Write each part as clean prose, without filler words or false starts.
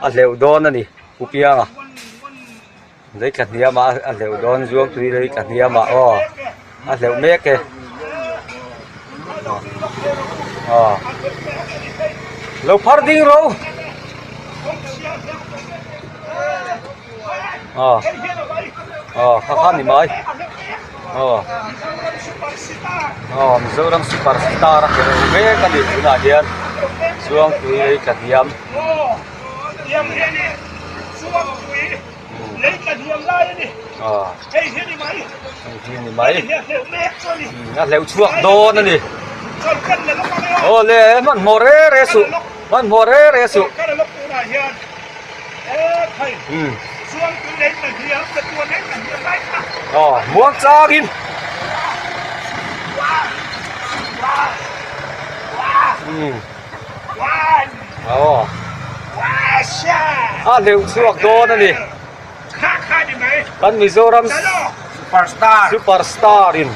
A hleuh dawn a ni Pu Pianga. Lei tla hniam ah a hleuh dawn Zuangtui lei tla hniam ah aw a hleuh mek e aw lo phar ding ro aw aw kha kha ni mai aw aw Mizoram super star a hleuh mek a ni tunah hian Zuangtui lei tla hniam. A hleuh chhuak dawn a ni aw le hmanhmawh re re suh hmanhmawh re re suh aw muang changin Aw a hleuh chhuak dawn a ni kan Mizoram super star in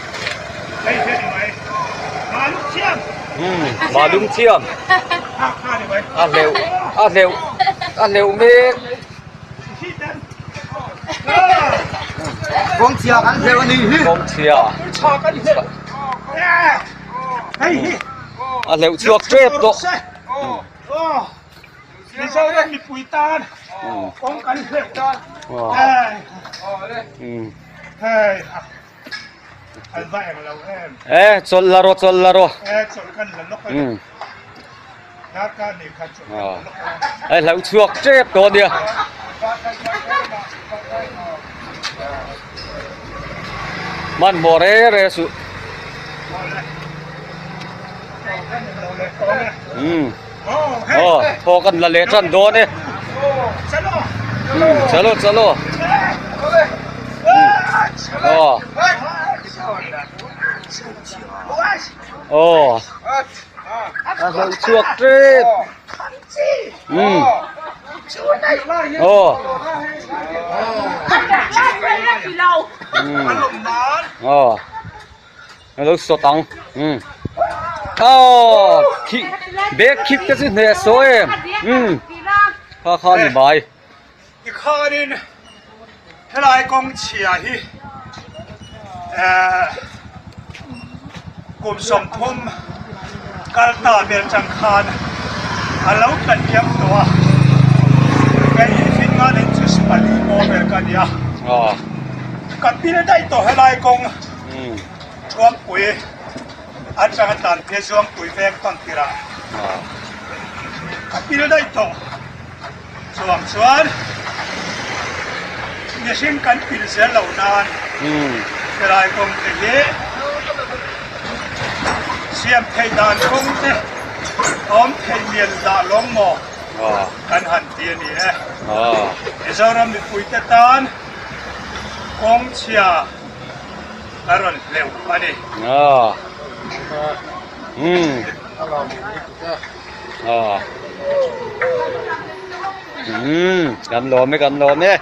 Malung thiam a hleuh a hleuh a hleuh mek Kawngchhia kan hleuh a ni hi Kawngchhia A hleuh chhuak tep tawh. Mizoram mipui tan kawng kan hleuh tan. Hei an va eng lo em. E chawlh la rawh chawlh la rawh. E chawlh kan la lawk a ni. Darkar nei khan chawlh kan la lawk a. A hleuh chhuak tep tawh ania. Hmanhmawh re re suh. Umm aw thaw kan la leh tan dawn e. Umm chalo chalo. Aw aw a hlauh chhuak tep. Umm aw aw a lo sawt ang umm aw khi bag khik te chu hneh sawi em umm kha kha a ni mai. Tikhanin helai kawng chhia hi ehh kum 30 kal ta vel chang khan a lo tla hniam tawh a, kei hi Finland in chu pali maw vel ka nia, ka pil daih tawh helai kawng Thuampui atanga tlan phei Zuangtui veng tawn tirah ka pil daih tawh. Chuvang chuan mihring kan pil zel loh nan helai kawng te hi siam theih dan kawng te awm theih lian dah lawng maw kan han ti a ni e. Mizoram mipuite tan kawng chhia a rawn hleuh a ni. Umm kan lawm e kan lawm e.